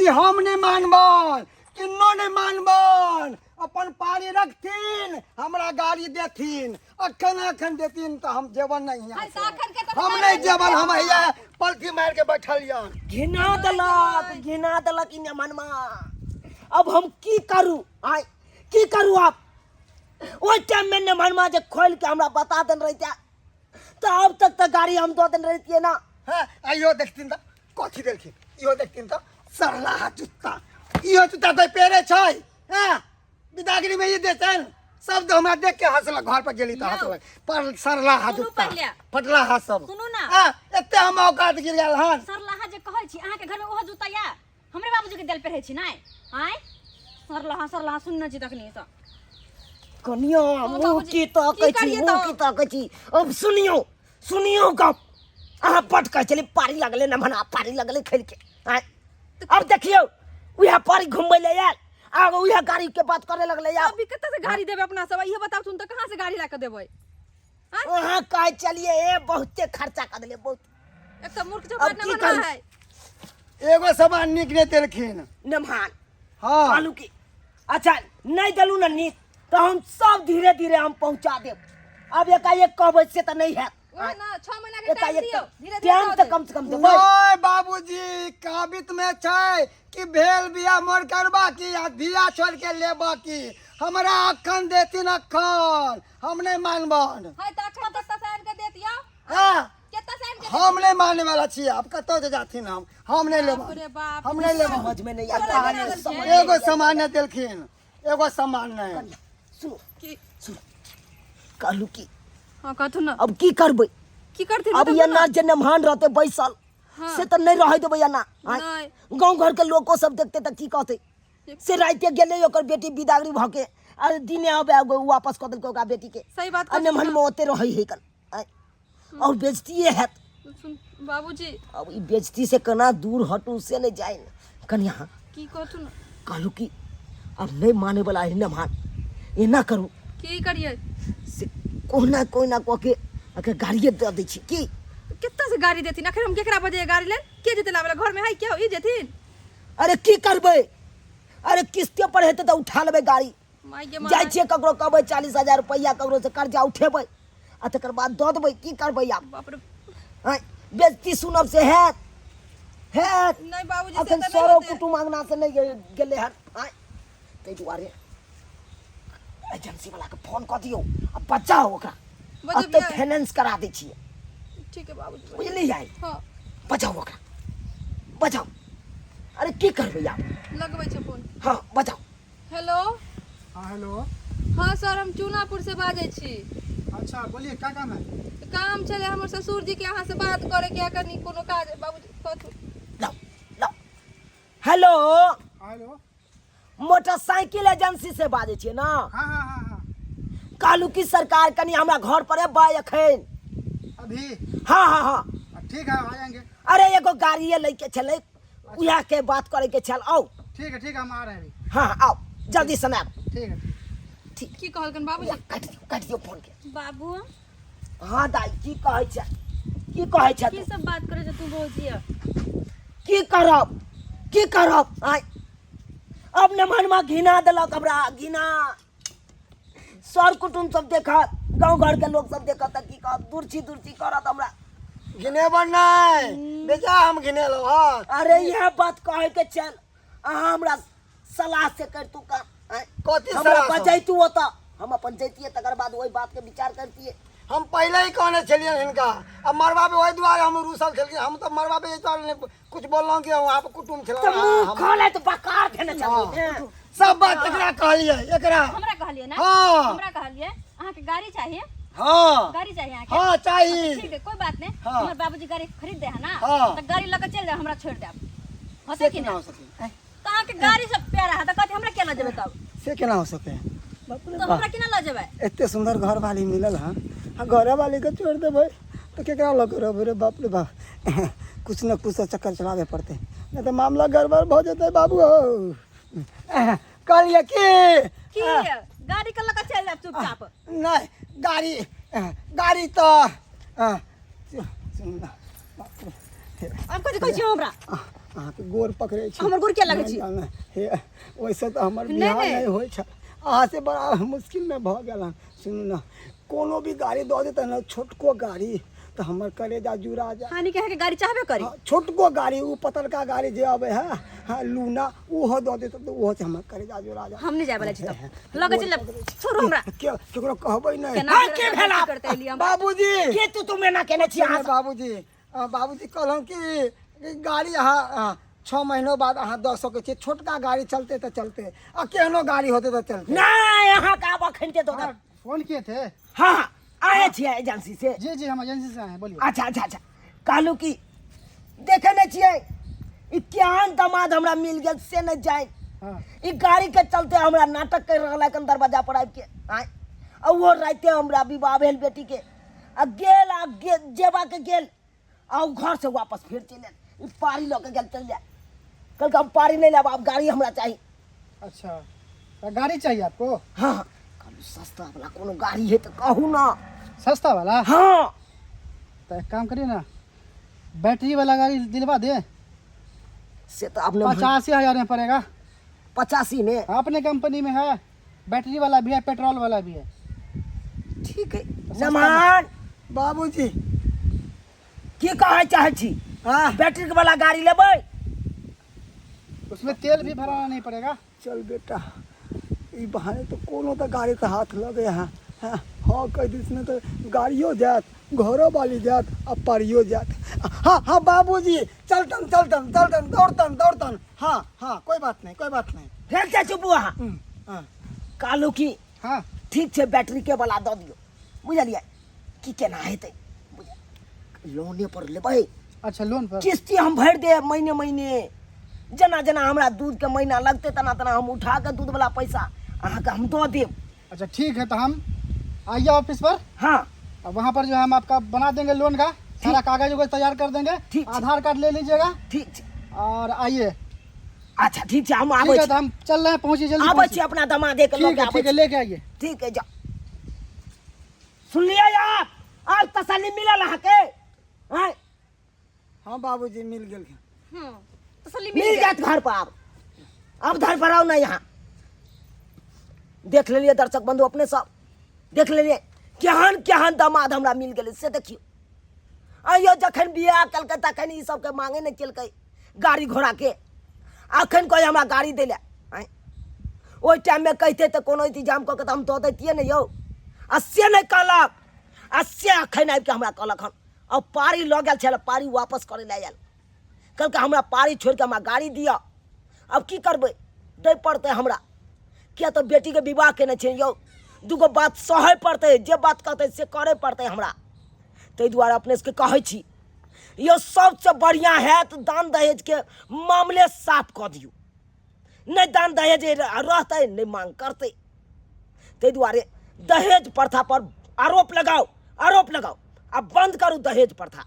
हम नहि मानबन, किन्नो नहि मानबन। अपन पारी रखथिन, हमरा गाड़ी देथिन। अखन अखन देथिन तऽ हम जेबन नहीं यहाँ अरे से। तऽ अखन के तऽ हम नहीं जेबन, हम हैया पलथी मार के बैठल यन। घिना देलक, घिना देलक ई मनमा। अब हम की करू? आय, की करू आप? ओहि टाइम में ने मनमा जे खोल के हमरा बता देन रहिते तऽ अब तक तऽ गाड़ी हम दऽ देने रहितियै ना। हाँ, आ इहो देखथिन तऽ कथी देलखिन, इहो देखथिन तऽ सरलाहा जुत्ता, इहो जुत्ता तऽ पेरे छै। हाँ, बिदागरी में ई देतन सब तऽ हमरा देख के हंसलक। घर पर गेली तऽ यौ। हंसलक पर सरलाहा सुनू जुत्ता पहिले। फटलाहा सब। सुनू ना। हाँ, एते हम औकात गिर गेल हन। सरलाहा जे कहै छी, अहाँके घरमे ओहो जूता या हमरे बाबूजी के देल पहिरै छी नहि? आँय, सरलाहा सरलाहा सुनने छी तखनी सँ। कनिया, मुँह बाबूजी, की तकै की छी? करियै मुँह तऽ? की तकै छी? अब सुनियौ, सुनियौ गप। अहाँ बड कहै छलियै पारी लगलै ने मना, पारी लगलै खेल के। आँय, अब देखियौ, उएह पारी घुमबै लए आयल आब उएह गाड़ी के बात करे लगलै आब। अभी कतऽ से गाड़ी देबै अपना सब? इहो बताउ तुम तऽ, कहाँ से गाड़ी ला कऽ देबै? अहाँ कहै चलिए ए बहुते खर्चा कर देलियै बहुत। एक तऽ मूर्ख अब चौपाट की न करू? है। एगो सामान नीक नहि देलखिन। नमहान। हाँ। कहलू की अच्छा नहीं देलू ना नीक तो हम सब धीरे धीरे हम पहुंचा देब। अब एकाएक कहबै से तऽ नहीं है। ओहे ना, 6 महीना के टाइम एकाएक दियौ, धीरे धीरे टाइम दऽ तऽ देब। कम से कम देबै। नहीं बाबूजी, काबित में छै कि भेल बिया मोर करबा की आ धिया छोड़ के लेबा की। हमरा अखन देथिन अखन, हम नहीं मानबन। है तऽ अखन कतऽ से आनि कऽ देत यौ? हाँ। कतऽ से आनि कऽ? हम नहीं मानने वाला छी। अब कतौ से जाथिन, हम नहीं बाप लेबन। रे बाप। हम नहीं लेबन। समझ में नहीं आता है, समझ में एगो नहीं सामान नहीं देलखिन, एगो सामान नहीं। आता। सुनो। की? सुनो, कहलू की हाँ, कहथुन ना। अब की करबै? की करथिन? अब बताउ एना ना। जे नमहान रहते बैसल हाँ। से तऽ नहीं रहे देबै एना। आँय? नहि। गाँव घर के लोको सब देखते तऽ की कहते? से राते गेलै ओकर बेटी बिदागरी भऽ के आ दिने आबे आबे उ वापस कऽ देलकै ओकरा बेटी के। सही बात आ कहै नमहन में ओते रहै है कन। आँय? और बेजतिए हैत। सुन बाबूजी। अब ई बेजती से केना दूर हटू से नहीं जाए कनिया। की कहथुन? कहलू कि अब नहीं माने वाला है नमहान, एना करू। की करियै? से कोना कोना कऽ के अके गाड़िए दऽ दै छी की? कतऽ से गाड़ी देथिन? अखन हम केकरा बजैयै गाड़ी लेल? के जेतै लाबै लए? घरमे है केओ? ई जेथिन? अरे की करबै? अरे किस्ते पर हेतै तऽ उठा लेबै गाड़ी। माय गे जाइ माय। छियै ककरो कहबै, 40,000 रुपैआ ककरो से कर्जा उठेबै आ तकर बाद दऽ देबै। की करबै आब? बाप रे। आँय, बेजती सुनब से हैत हैत? नहि बाबूजी, से अखन तऽ नहि सरो होतै। कुटुम अंगना से नहि गेलै हन। आँय, ताहि दुआरे एजेंसी वाला के फोन कऽ दियौ आ बचाउ ओकरा। बजेबियै? एतऽ फाइनेंस करा दै छियै। ठीक है बाबूजी। बुझलियै? हाँ। बचाउ ओकरा, बचाउ। अरे की करबै आब? लगबै छै फोन। हाँ, बचाउ। हेलो। हाँ, हेलो। हाँ सर, हम चूनापुर से बाजै छी। अच्छा, बोलिए, क्या काम है? काम छलै हमर ससुर जी के अहाँ से बात करे के है कनी कोनो काज। बाबूजी, कहथुन। लाउ लाउ। हेलो। हाँ, हेलो। मोटरसाइकिल एजेंसी से बाजै छियै ना? हाँ हाँ हाँ हाँ कहलू की सरकार, कनी हमरा घर पर एबै अखन? अभी? हाँ हाँ हाँ हाँ, ठीक है, आ जाएंगे। अरे एगो गाड़िए लैके छलै, उएह के बात करे के छल। आउ। ठीक है, ठीक है, हम आ रहे हैं अभी। हाँ, आउ, जल्दी से आउ। ठीक है, ठीक। की कहलकन बाबूजी? काटि दियौ, काटि दियौ फोन के। बाबू। हाँ दाई, की कहै छै, की कहै छै? की सब बात करै छै तू भौजी? की करब, की करब? आय, अब ने मनमा घिना देलक हमरा, घिना। सर कुटुम सब देखत, गाँव घर के लोग सब देखत तऽ की कहत? दुर्ची दुर्ची करत हमरा। घिनेबन नहीं बेजा, हम घिनेलहुँ हँ। अरे इएह बात कहै के छल। अहाँ हमरा सलाह से करतू काम। आँय? कथी हमरा सलाह सब? बजैतू ओतऽ, हम अपन जैतियै, तकर बाद ओहि बात के विचार करतियै। हम पहिले ही कहने छलियनि हिनका, अब मरबा पे ओहि दुआरे हम रूसल छलखिन। हम तऽ मरबा पे एहि दुआरे नहि कुछ बोललहुँ कि वहाँ पर कुटुम्ब छल। तऽ मुँह खोले तऽ बकार देने छलियै। सब बात एकरा कहलियै, एकरा। हमरा कहलियै ना? हाँ। हमरा कहलियै अहाँके गाड़ी चाहिए? हाँ। गाड़ी चाहिए अहाँके? हाँ, चाही। ठीक है, कोई बात नहीं। हाँ। हमर बाबूजी गाड़ी खरीद दे है ना? हाँ। तऽ गाड़ी लऽ के चलि जाओ, हमरा छोड़ि देब, होतै से कि केना ना? हो सके? तऽ अहाँके गाड़ी सब प्यारा है तऽ कहती हमरा केना जेबै तब? से केना हो सके? बाप रे तऽ बाप। हमरा केना लऽ जेबै? एते सुंदर घर वाली मिलल हँ आ घरे वाली के छोड़ देबै तऽ केकरा लऽ के रहबै रे? बाप रे बाप, कुछ न कुछ तऽ चक्कर चलाबे पड़तै, नहि तऽ मामला गड़बड़ भऽ जेतै। बाबू हो, कहलियै की? की? गाड़ी के लऽ के चलि जायब चुपचाप। नहि, गाड़ी गाड़ी तऽ सुन ना, बाप रे। आब कथी कहै छी हमरा? अहाँके गोर पकड़ै छी। हमर गोर किया लगै छी? नहि, नहि, हे ओहिसँ तऽ हमर नहि, बियाह नहि। नहि होइ छल, अहाँ से बड़ा मुश्किलमे भऽ गेल हन। सुनू ने, कोनो भी गाड़ी दऽ देतै ने, छोटको गाड़ी, तऽ हमर कलेजा जुड़ा जाय। हानि के अहाँके गाड़ी चाहबे करी। हाँ, छोटको गाड़ी, ओ पतरका गाड़ी जे अबै है, हाँ, लूना, ओहो दऽ देतै तऽ ओहो से हमर कलेजा जुड़ा जाय। हम नहि जाय वाला छी तब। लगे चल, छोड़ू हमरा। के केकरो कहबै नहि। केना हाँ, के भेला? करते एलियै हम? बाबूजी। के तू तू मेना केने छी अहाँ? बाबूजी, बाबूजी, कहलहुँ कि गाड़ी अहाँ 6 महीनो बाद अहाँ दऽ सकै छियै। छोटका गाड़ी चलते तऽ चलते, आ केहनो गाड़ी होते तऽ चलते। नहि, अहाँके आब अखन के दऽ हाँ, फोन किए थे? हाँ, आए छियै एजेंसी से? जी जी, हम एजेंसी से आए हैं, बोलिए। अच्छा अच्छा अच्छा, कहलहुँ कि देखे नहि छियै ई केहन दमाद हमरा मिल गेल से नहि जाय। ई गाड़ी के चलते हमरा नाटक कर रहल है दरवाजा पर आबि के। आँय, आ ओहो राते हमरा विवाह भेल बेटी के, आ गेल आ जेबा के गेल आ ओ घर से वापस फेर चलि आयल। ई पारी लऽ के गेल, चलि जाय, कहलकै हम पारी नहि लेब, आब गाड़ी हमरा चाही। अच्छा, तो गाड़ी चाहिए आपको? हाँ, कहलहुँ सस्ता वाला कोनो गाड़ी है तऽ कहू ना। सस्ता वाला? हाँ। तो एक काम करिए ना, बैटरी वाला गाड़ी दिलवा दे। से तो अपने 85,000 में पड़ेगा। 85 में? अपने कंपनी में है, बैटरी वाला भी है, पेट्रोल वाला भी है। ठीक है नमान। बाबूजी। की कहै चाहै छी? हाँ। बैटरी वाला गाड़ी लेबै? उसमें तेल भी भराना नहीं पड़ेगा। चल बेटा, ई बहाने तो कोनो तो गाड़ी के हाथ लगे। हाँ हाँ हाँ, कह this ने तो गाड़ियो जात, घरो वाली जात आ परियो जात। हाँ हाँ बाबूजी, चलतन चलतन चलतन, दौड़तन दौड़तन। हाँ हाँ, कोई बात नहीं, कोई बात नहीं। फेर से चुप अहाँ। हाँ। कहलहुँ की हाँ। ठीक छै, बैटरी के वाला दऽ दियौ, बुझलियै की केना हेतै? लोने पर लेबै। अच्छा, लोन पर? किस्ती हम भरि देब महीने महीने, जेना जेना हमरा दूध के महीना लगतै तेना तेना हम उठा के दूध वाला पैसा अहाँके हम दऽ देब। अच्छा ठीक है, तो हम आइए ऑफिस पर। हाँ। और वहाँ पर जो है हम आपका बना देंगे, लोन का सारा कागज उगज तैयार कर देंगे। ठीक। आधार कार्ड ले लीजिएगा। ठीक छै। और आइए। अच्छा ठीक छै, हम आबै ठीक है। छी। तो हम चल रहे हैं, पहुँचिए जल्दी। आबै पहुँचिए। छी अपना दमादे के लऽ ठीक के है। आबै ठीक है। छी। लेके आइए। ठीक है, जाउ। सुनलियै आप? आब तसल्ली मिलल अहाँके? आँय? हाँ बाबूजी, मिल गेल। हाँ, तसल्ली मिल मिल जायत घर पर। आब आब धर पर आउ ना यहाँ। देख लेलियै दर्शक बंधु, अपने सब देख लेलियै केहन केहन दामाद हमरा मिल गेलै से देखियौ। आइयो जखन बियाह केलकै तखन ई सबके मांगे नहि केलकै गाड़ी घोड़ाके, अखन कोइ हमरा गाड़ी दै लए। आँय, ओहि टाइममे कहितै तऽ कोनो इंतजाम कऽ के तऽ हम दऽ दैतियै ने यौ, आ से नहि कहलक, आ से अखन आबिके हमरा कहलक हन। आ पारी लऽ गेल छलै, पारी वापस करै लए आयल, कहलकै हमरा पारी छोड़िके हमरा गाड़ी दिअ। आब की करबै, दै पड़तै हमरा, किया तऽ बेटीके विवाह केने छै यौ, दूगो बात सहै पड़तै, जे बात कहतै से करै पड़तै हमरा। ताहि दुआरे अपने सबके कहै छी यौ, सबसँ बढ़िआँ हैत दान दहेजके मामले साफ कऽ दियौ, नहि दान दहेज रहतै नहि मांग करतै। ताहि दुआरे दहेज प्रथा पर आरोप लगाउ, आरोप लगाउ आ बंद करू दहेज प्रथा।